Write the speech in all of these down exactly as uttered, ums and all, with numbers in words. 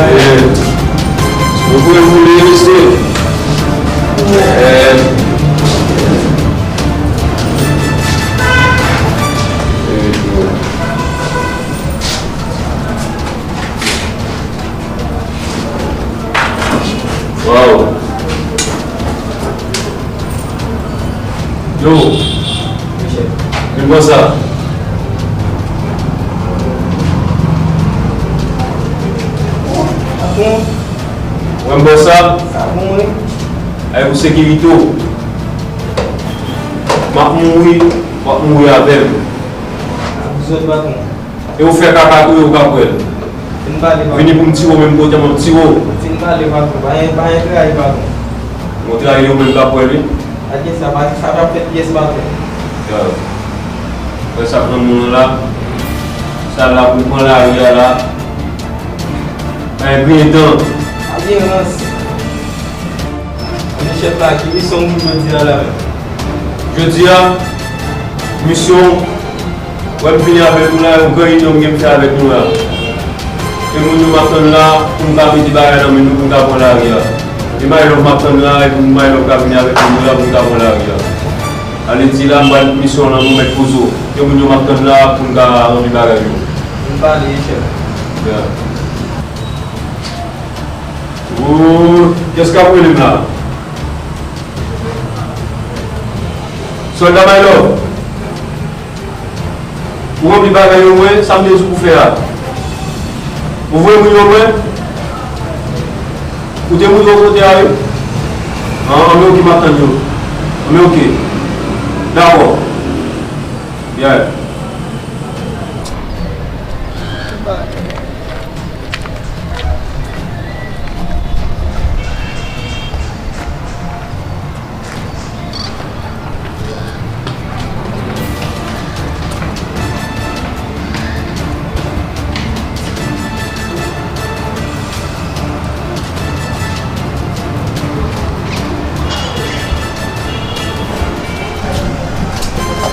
Eh, nou voye boule, mesye. Eh. Waw. Yo. Vin pran sa. Wè m pran sa. Sa bon, wi. Ay pou sekirite w. M ap mouri, w ap mouri avè m. Zòt patwon. E ou fè kaka tou, e ou ka pwèl. Fin pale, patwon. Vini pou m tire w menm kote m ap tire w. Fin pale, patwon. Pa gen, pa gen trayi, patwon. Bon, trayi yo menm ka pwèl, wi. Gade sa, pa, sa pa fèt pyès, patwon. Yo. Wè sa granmoun nan la. Sa la pou pran lari a la. Pa gen griyen dan. Pa gen rans. Men chèf la, ki misyon w pou jodi a la menm? Jodi a, misyon, wè m vini avèk nou la, yon gran inyon m gen m fè avèk nou la. E moun yo m ap tann la, pou m ka mete bagay nan men nou, pou m ka pran lari a. E Maylove m ap tann la, e pou Maylove ka vini avèk moun yo la, pou m ka pran lari a. Ale di la, m pral misyon an nan men Mèt Pozo. E moun yo m ap tann la, pou m ka ranpli bagay yo. M pale, chèf. Yeah. Ooh, kiyès k ap rele m la? Sòlda Maylove. Ou ranpli bagay yo mwen, sa m te di w pou fè a. Ou voye moun yo mwen? Ou te montre yo kote a, wi? An, an, men oke, m ap tann yo. An, men oke. Dakò. Yeah.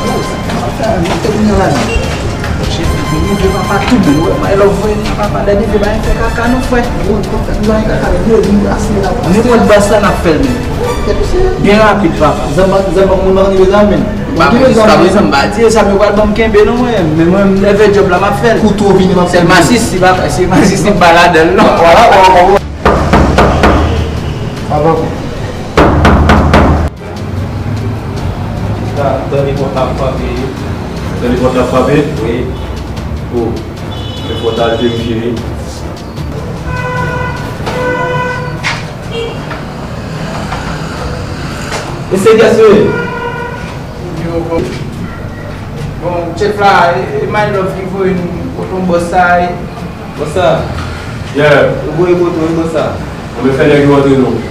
Yo, sa k ap fè a, nou te vin nan lari. Cheri, gen neve papa tou bèl, wè, Maylove voye nan papa, dèyè neve pa fè kaka non, frè. Nenpòt bas la n ap fè l menm. Byen rapid, papa. Zanmi, zanmi, moun nan neve zam menm. Papa, jiska prezan, m pa di sa, men yo pral ban m kenbe non, mwen. Men mwen, m leve djòb la, m ap fè l. Kouto vini, m ap fè l. Sèlman si, si, papa, sèlman si, si m pa ladan l non. Papa, Sa, tande pòt la ap frape. Tande pòt la ap frape? Wi. O, men fò w ta al verifye, wi. Mesye, kiyès ou ye? Yo, bon. Bon, chèf la, e, e Maylove ki voye nou kote yon bòs sa, e. Bòs sa? Yeah. Ou voye kote yon bòs sa? Anben fè nèg yo antre non.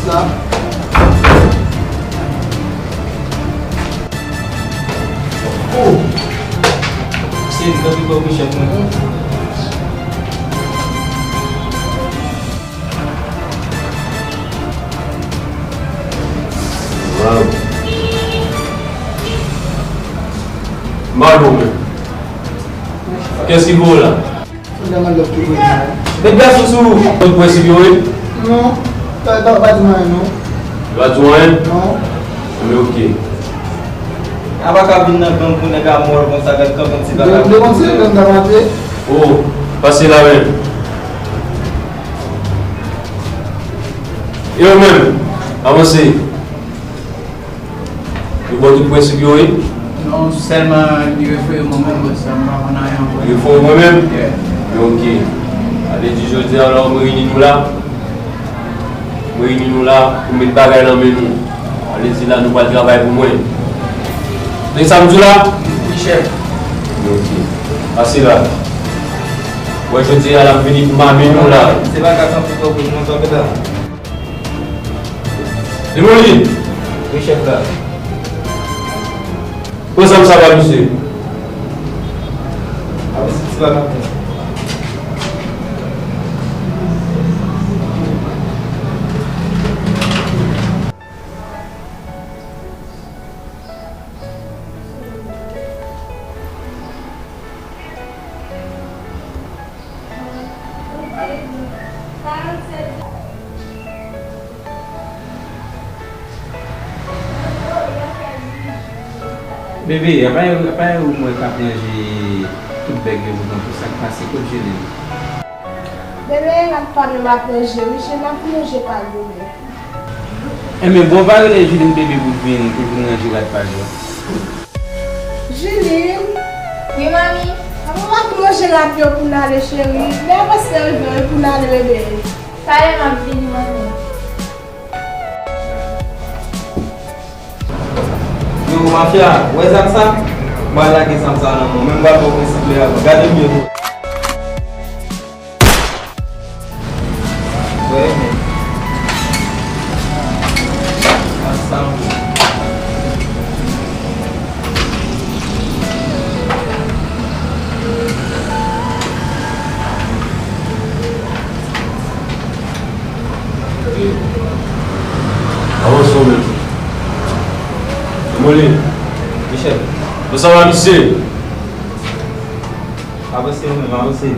Sa. Oh! Se yon gwo chèf mwen. Waw. Malo men. Kiyès ki voye w la? Sèlman lòt ki voye m la. Met gason sou ou. Ou pran sipyo wi? Non. Pa, pa, pa di m anyen non. Yo pa di w anyen? Non. Men oke. A pa ka vin nan gang pou nèg a mò konsa, gad kanpe ti bagay. Ou te konn se gang k ap mache? Oh, pase la men. E ou menm, avanse. Yo ba w tout prensip yo, wi? Non, sèlman li refere mwen menm, bòs la, m pa konn anyen ankò. Li refere w mwen menm? Yeah. Men oke. Sa vle di jodi a la, m reyini nou la. M reyini nou la pou m met bagay nan men nou. Sa vle di la, nou pral travay pou mwen. Tande sa m di w la? Wi, chèf. Men oke. Pase la. Wè jodi a la, m vini pou m amenn nou la. Se pa ka kanpe twò kout non, kanpe la. Demoli! Wi, chèf la. Pran zam sa ba misye. Ap vizit ti bagay. Bebe, apa e, apa e ou m wè k ap ranje tout bèg yo pou nou, sa k pase, kot Juline? Bebe, n ap pale m ap ranje wi, Juline ap ranje pa l bebe. Enben, bon, pa rele Juline bebe pou l vin, pou l vin ranje rad pa l yo. Juline! Wi, manmi? Apa w ap ranje rad yo pou n ale, cheri? Lè pastè rive wi pou n ale, bebe. Talè m ap vini, manmi. Yo, mafya, ou wè zam sa? M pral lage zam sa nan men w, men m pral ba w prensip lè a. Gade m byen tou. Wè, men. Ak sa ankò. Avanse w menm. Demoli. Wi, chèf. Kòman sa va, misye? Avanse w menm, avanse.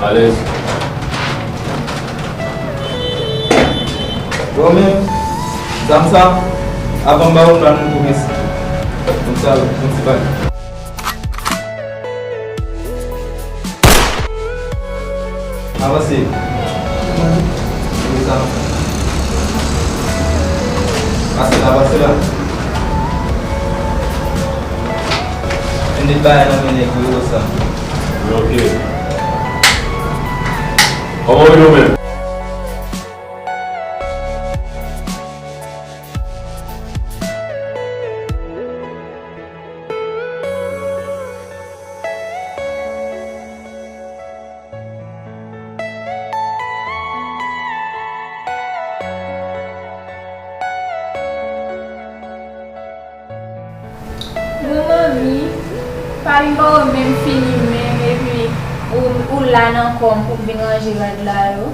Alèz. Bon, men, zam sa, avan m ba ou l la, nou tou gen sa. Donk sa, yon ti bagay. Avanse. Pase la, pase la. Vin met bagay nan men nèg yo, sa. Ok. Kòman w ye ou menm? Bon, manmi, pa vin ba w menm fini menm, epi ou, ou la nan kò m pou m vin ranje rad la yo.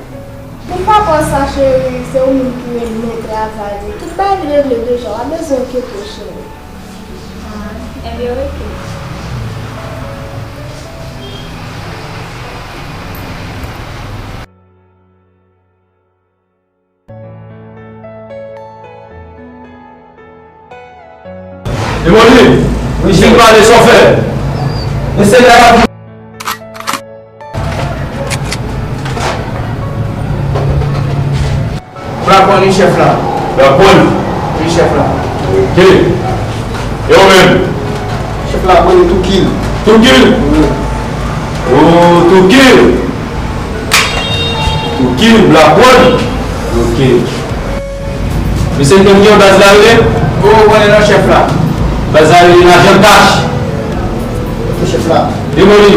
Vin pa pran sa, cheri, se ou menm ki rele mwen travay. Tout bagay regle deja, w pa bezwen enkyete w, cheri. Ah, enben, oke. Demoli! Wi, chèf. Vin pale, sa w fè? Mesye, la, Blakòn wi chèf la. Blakòn? Wi chèf la. Ok. E ou menm? Chèf la, mwen li Toukil. Toukil? Wi. Oh, Toukil. Toukil, Blakòn. Ok. Mesye, konn ki baz la rele? Oh, mwen non chèf la. Baz la rele Lajan Kach. Ok, chèf la. Demoli.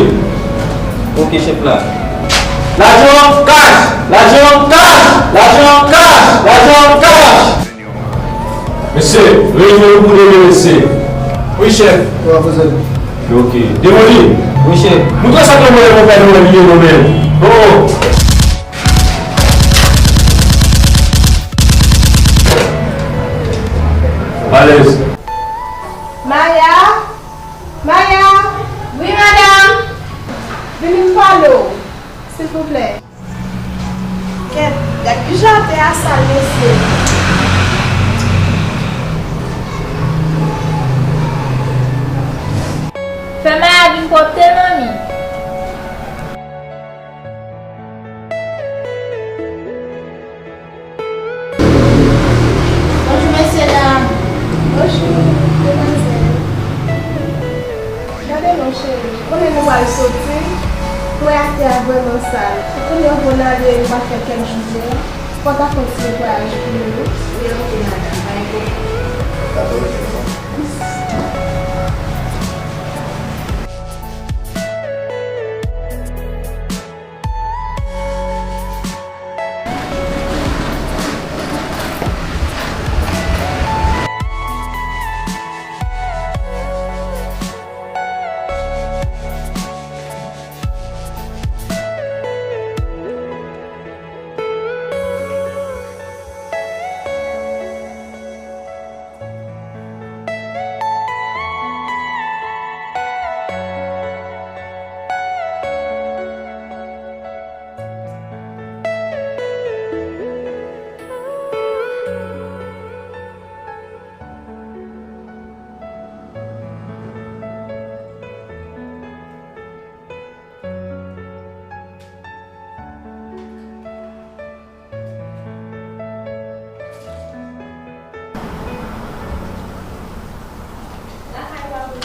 Ok, chèf la. Lajan kach! Lajan kach! Lajan kach! Lajan kach! Mesye, reyini nou pou demen, mesye. Wi, chèf. Wi, apre sa. Ok. Demoli. Wi, chèf. Moutre sa ke mwen, mwen pè nou liye nou menm. Oh, oh. Alèz. Maya? Maya! Wi, madanm! Vini m pale w, silvouplè. Kèt, gad kijan atè a sal, mesye. Fè Maya vin pwòpte, manmi. Bonjou, mesye dam. Bonjou, demwazèl. Gade non, cheri. Ou konnen nou pral soti. Ou wè atè a vrèman sal. Ou konnen anvan n ale, nou pral fè kèk jou deyò. Fò w ta fè yon ti netwayaj pou nou, wi. Wi, ok, madanm. Pa gen pwoblèm.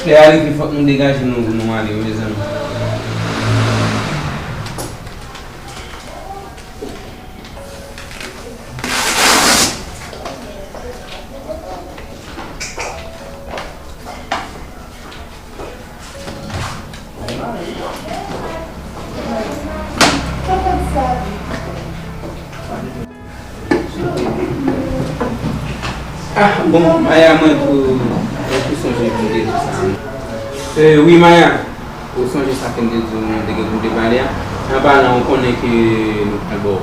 Lè a rive, fòk nou degaje nou pou nou ale, wi, mezanmi. Ah, bon, Maya, mwen tou, mwen tou sonje pou m te di sa. Euh, wi, Maya, ou sonje sa ke m te di w, nou te gen pou n te pale a? An palan, ou konnen ke nou pral ba w,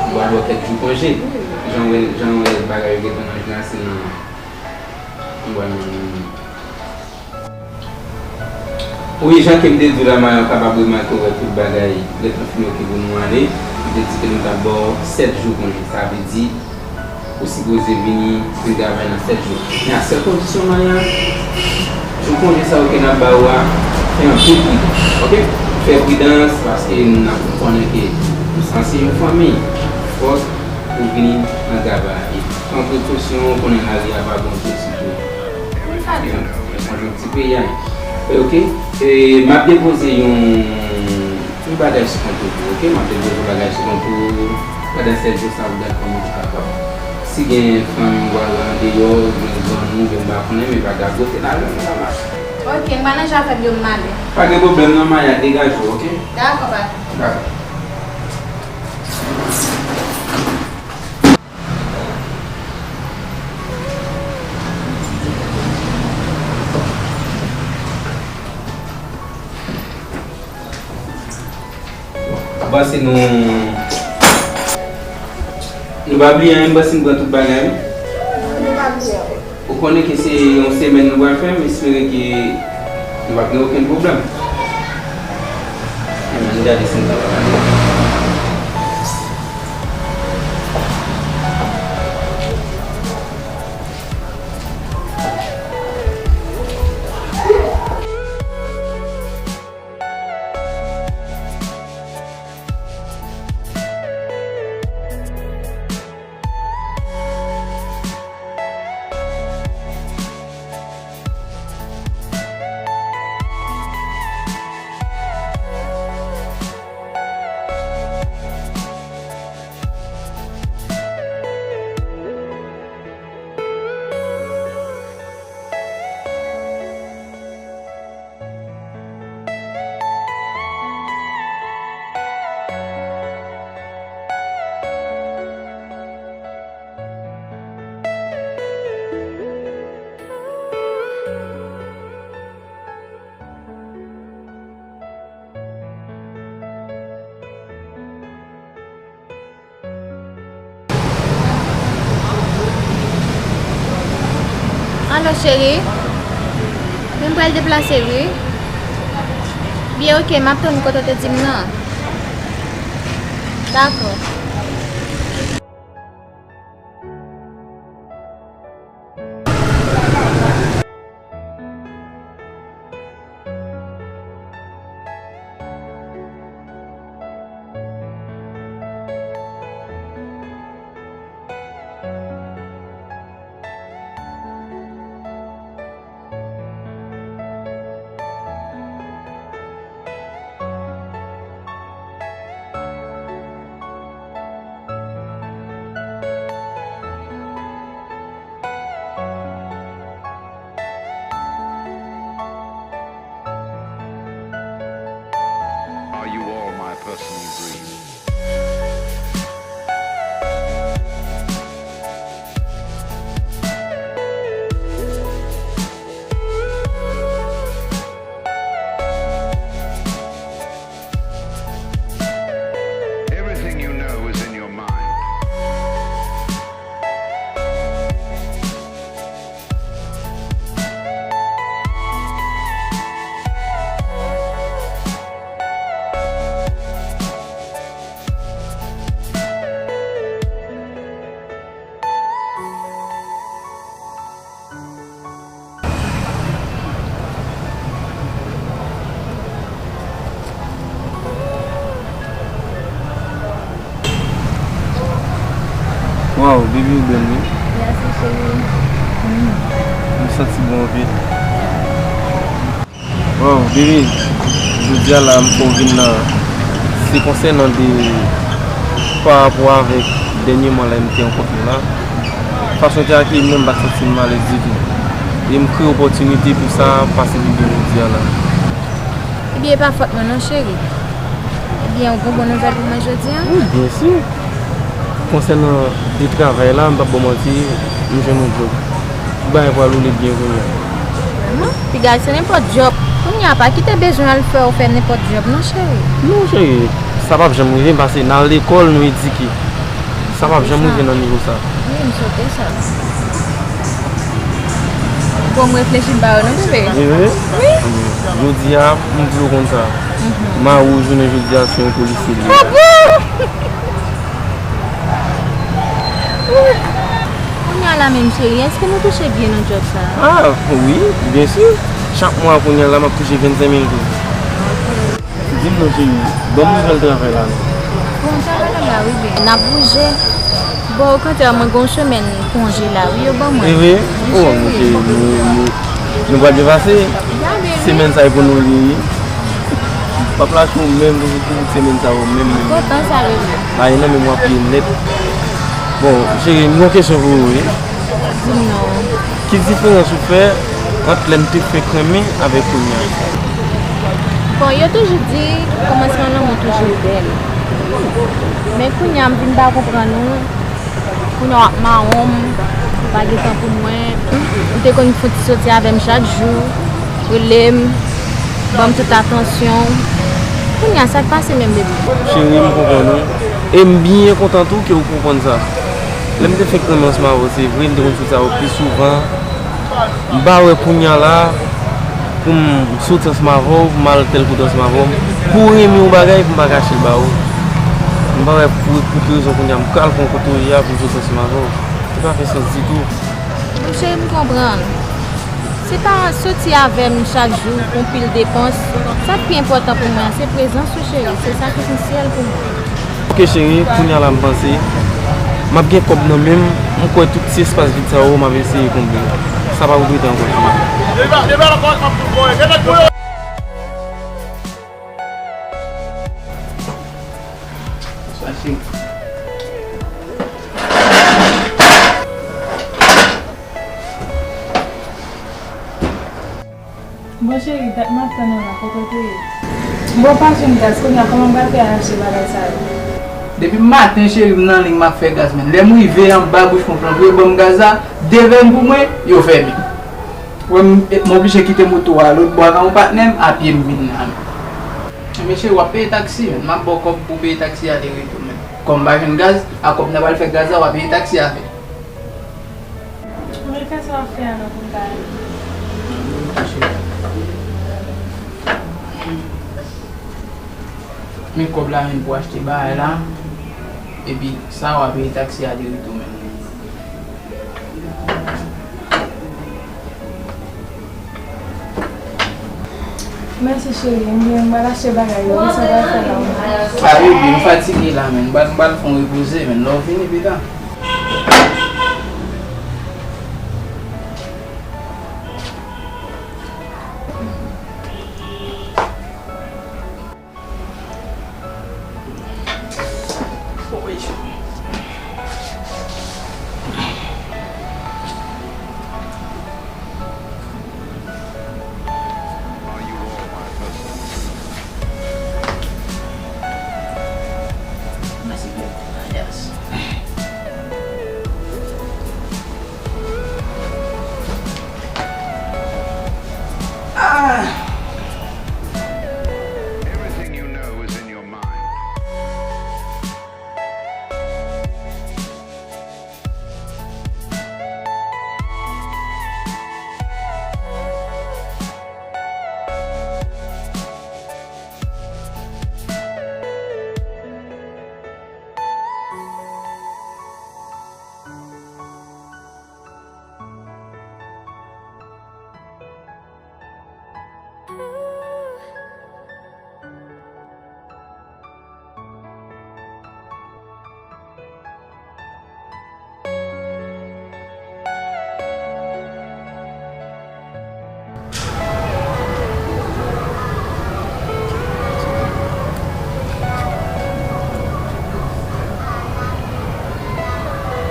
nou pral ba w kèk jou konje. Jan w wè, jan w wè bagay yo gentan nan jina, se nan, nou pral nan Wi, jan ke m te di w la, Maya, ou kapab remake, ou wè tout bagay, lè tan fini oke pou nou ale, m te di ke nou t ap ba w sèt jou konje. Sa vle di, ou sipoze vini pou n travay nan sèt jou. Men a sèl kondisyon, Maya, jou konje sa yo ke n ap ba ou a, fè anpil pridans, oke? Fè pridans, paske n ap konnen ke nou sanse yon fanmi. Fòk ou vini nan travay. Pran prekosyon, ou konnen lari a pa bon tou, sitou. Yon ti peyi a. E, oke. E, m ap depoze yon, yon bagay sou kont ou, oke? M ap depoze yon bagay sou kont ou. Pandan sèt jou sa, pou gad kòman ou kapab. Si gen fanmi ou al andeyò, gen zòn ou, gen m pa konnen, men pa gad kote n ale, non, non, non. Oke, m pa nan jan avè m yo, m ale. Pa gen pwoblèm non, Maya, degaje w, oke? Dakò, patwon. Dakò. M panse nou, nou pa bliye anyen, m panse nou pran tout bagay, wi. Nou pa bliye anyen. Ou konnen ke se yon semèn nou pral fè, m espere ke nou p ap gen okenn pwoblèm. Ann gade si nou kapab ale. Alo, cheri. Wi, m pral deplase, wi. Byen, oke, m ap tann ou kote w te di m nan. Dakò. Are you all my personal dreams? Everything you know is in your mind. Waw, baby, ou bèl, wi. Mèsi, cheri. Mm. Santi bon vit. Bon, bebe, jodi a la, m fè w vin nan, se konsènan de, pa rapò avèk dènyèman la, m te rankontre w la. Fason w te akeyi m nan, m pa t santi m alèz ditou. E m kreye opòtinite pou sa pase pi byen jodi a la. Ebyen, e pa fòt mwen non, cheri. Ebyen, ou gen bon nouvèl pou mwen jodi a? Wi, byen si. Konsènan de travay la, m p ap ba w manti, m jwenn yon djòb. Tout bagay pral woule byen kounye a. Vrèman? Piga se nenpòt djòb. Kounye a, pa kite bezwen al fè w fè nenpòt djòb non, cheri. Non, cheri, sa p ap janm rive, paske n al lekòl, nou edike. Sa p ap janm rive nan nivo sa. Wi, m swete sa. Bon, m reflechi m ba yo non, bebe. Wi. Jodi a, m vle w konn sa. Mari w jounen jodi a se yon polisye li ye. Ah bon? Kounye a la menm, cheri, èske nou touche byen nan djòb sa a? Ah, wi, byen si. Chak mwa kounye a la, m ap touche vennsenk mil goud. Di m non, cheri, ban m nouvèl travay la non. Bon, travay la la rive. N ap bouje. Bon, okontrè, mwen gen yon semèn konje la, wi, yo ban mwen. E vre? Oh, mon cheri, nou, nou, nou pral byen pase. Semèn sa e pou nou li ye. M ap lache w menm pou, pou semèn sa yo menm, menm, menm. Kontan sa, bebe. Ay, nan men m w ap ye nèt. Bon, cheri, m gen yon kesyon pou ou, wi. Di m non. Ki diferans ou fè ant lè n te fenk renmen avèk kounye a? Bon, yo toujou di, kòmansman lanmou toujou bèl. Men kounye a, m vin pa konprann ou. Kounye a, w ap mawon m, ou pa gen tan pou mwen. Ou te konn fouti soti avè m chak jou, rele m, ban m tout atansyon w. Kounye a, sa k pase menm, bebe? Cheri, m konprann ou. E m byen kontan tou ke w konprann sa. Lè m te fenk renmen ansanm avè w, se vre, m te konn soti avè w pi souvan. M pa wè kounye a la pou m soti ansanm avè w, pou m al tèl kote ansanm avè w. Pou w renmen yon bagay, pou m pa kache l ba ou. M pa wè pou, pou ki rezon kounye a m pral pran kote w ye a pou m soti ansanm avè w. Li pa fè sans ditou. Monchè, m konprann. Se pa soti avè m chak jou pou yon pil depans. Sa k pi enpòtan pou mwen an, se prezans ou, cheri. Se sa k esansyèl pou mwen. Ok, cheri, kounye a la m panse m ap gen kòb nan men m, m kwè tout ti espas vid sa yo m ap eseye konble. Sa p ap rete ankò, cheri. Bonswa, cheri. Bon, cheri, dat m ap tann ou la, kote w te ye? Bon, pa jwenn gaz, kounye a kòman m pral fè al achte bagay sa yo? Depi maten, cheri, m nan liy, m ap fè gaz, men lè m rive anba bouch ponp lan pou yo ban m gaz la, de venn pou mwen, yo fèmen. Wè, m, m oblije kite moto a lòt bò ak yon patnè m, a pye m vin la, men. Men cheri, w ap peye taksi, men m ap ba w kòb pou peye taksi ale retou, men kòm m pa jwenn gaz, a kòb n ap al fè gaz la, w ap peye taksi avè l. Mwen fè sa w ap fè a non pou m ka ale. Men kòb la menm pou achte bagay la. Epi sa w a peye taksi a de retou menm. Mèsi cheri, m byen, m pral achte bagay yo, wi, sa pral fè la. Sa yo byen, m fatige la, men m pral, m pral fè yon repoze, men lè w vini pita.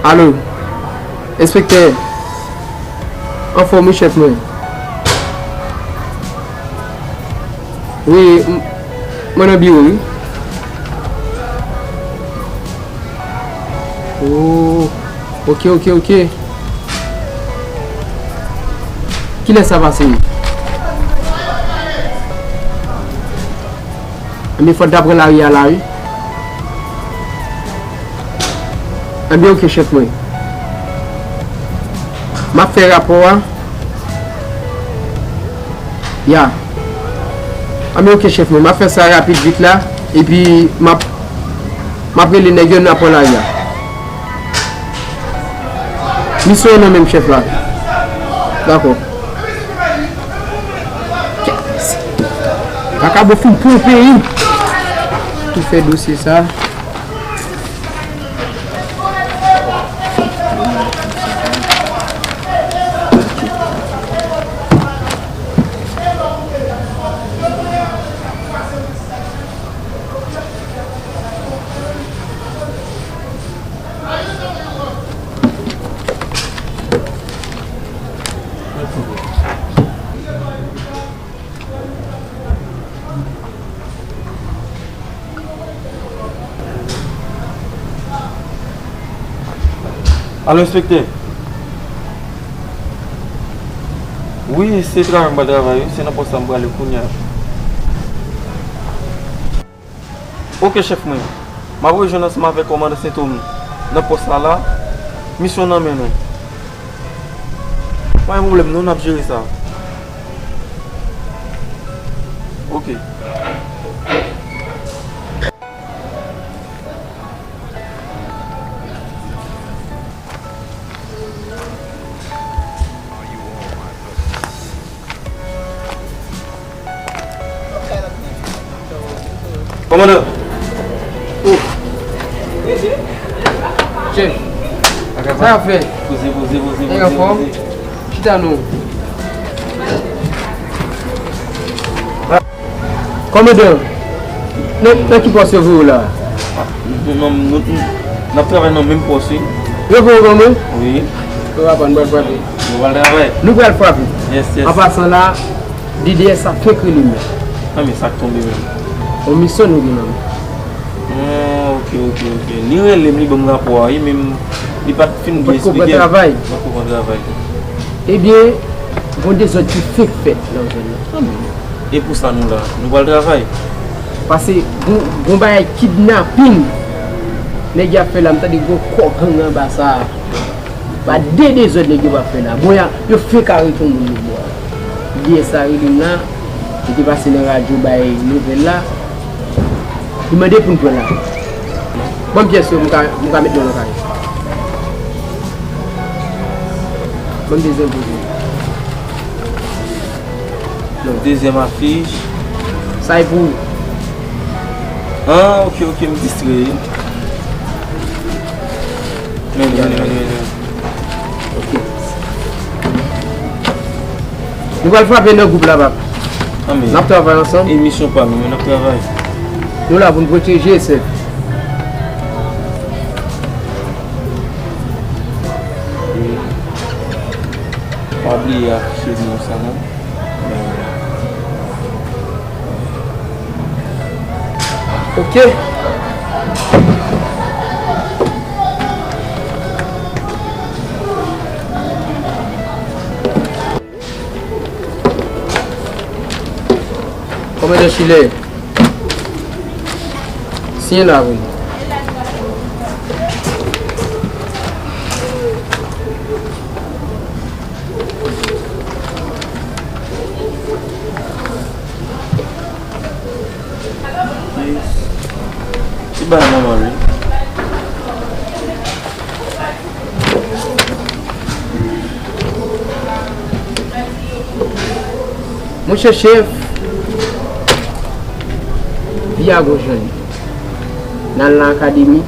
Alo, enspektè, anfòm wi chèf mwen. Wi, m- mwen nan biwo wi. Oh, ok, ok, ok. Kilè sa pase? Ebyen, fò n ta pran lari a la, wi. Ebyen, ok, chèf mwen. M ap fè rapò a. Ya. Ebyen, ok, chèf mwen. M ap fè sa rapid, vit la. Epi, m ap, m ap rele nèg yo, n ap pran lari a. Misyon nan men m, chèf la. Dakò. Vakabon fin pou yon peyi. Tou fè dosye sa. Alo, enspektè. Wi, se travay m pral travay, wi. Se nan pòs la m prale kounye a. Ok, chèf mwen. M ap rejwenn ansanm avèk kòmandan Sentòm nan pòs la la. Misyon nan men nou. Pa gen pwoblèm non, n ap jere sa. Ok. Kòmandan. Oh. Chèf. Sa y ap fè? Poze, poze, poze, poze, poze. Chita non. Kòmandan, nan, nan ki pòs yo voye w la? N ap travay nan menm pòs, wi. Yo voye w nan mwen? Wi. Yo va pran, nou pral frape. Nou pral travay. Nou pral frape. Yes, yes. An pasan la, D D S ap fenk rele m. Ah, men sa k tonbe menm. Yon misyon nou gen nan men. Oh, ok, ok, ok. Li rele m, li ban m rapò a, wi, men li pa t fin byen eksplike m. Ou pa t konprann travay. Ou pa t konprann travay. Ebyen, gon dezòd ki fenk fèt nan zòn nan. Ah, men, e pou sa nou la, nou pral travay. Paske gon, gon bagay kidnapin nèg y ap fè la, m tande gon kò gang anba sa. Pa de dezòd nèg yo pa fè la. Bon, ya, yo fenk arete yon moun nan bò a. Yè sa rele m la, li te pase nan radyo bay nouvèl la. Li mande pou n pran la. Ban m pyès yo, m ka, m ka met non nan kay. Ban m dezyèm poze. Non. Dezyèm afich. Sa e pou ou. Ah, ok, ok, m distrè. Men, men, men, men, men. Ok. Nou pral frape nan gwoup la, pap. Ah, men. N ap travay ansanm. E misyon pa nou, men n ap travay. Nou la pou n pwoteje, sèf. Pa bliye afiche non sa non. Ok. Kòmandan Chilè. Siyen la pou nou. Ti bagay nòmal, wi. Monchè chèf, vi a gon jan li. N al nan akademi,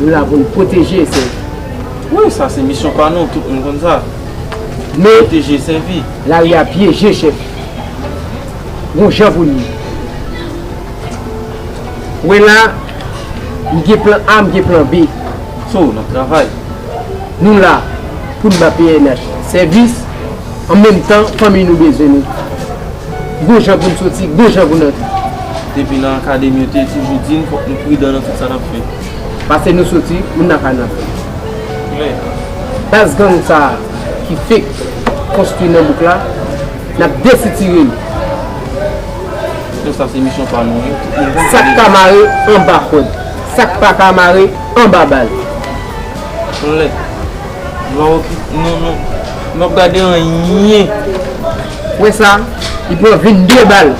nou la pou n pwoteje e sèvi. Wi, sa se misyon pa nou, tout moun konn sa. Men, pwoteje e sèvi. Lari a pyeje, chèf. Gon jan pou l ye. Ou wè la, m gen plan A, m gen plan B. Cho, n ap travay. Nou la pou n ba P N H sèvis, an menm tan, fanmi nou bezwen nou. Gon jan pou n soti, gon jan pou n antre. Depi nan akademi, yo te toujou di n fòk nou pridan nan tout sa n ap fè. Pase nou soti, moun nan ka nan fè. Baz gang sa a ki fake konstwi nan bouk la, n ap desitire l. Sa se misyon pa nou, wi. Sa k ka mare anba kòd, sa k pa ka mare anba bal. Lè nou okipe, nou, nou, nou ap gade anyen. Wè sa, li pran vennde bal.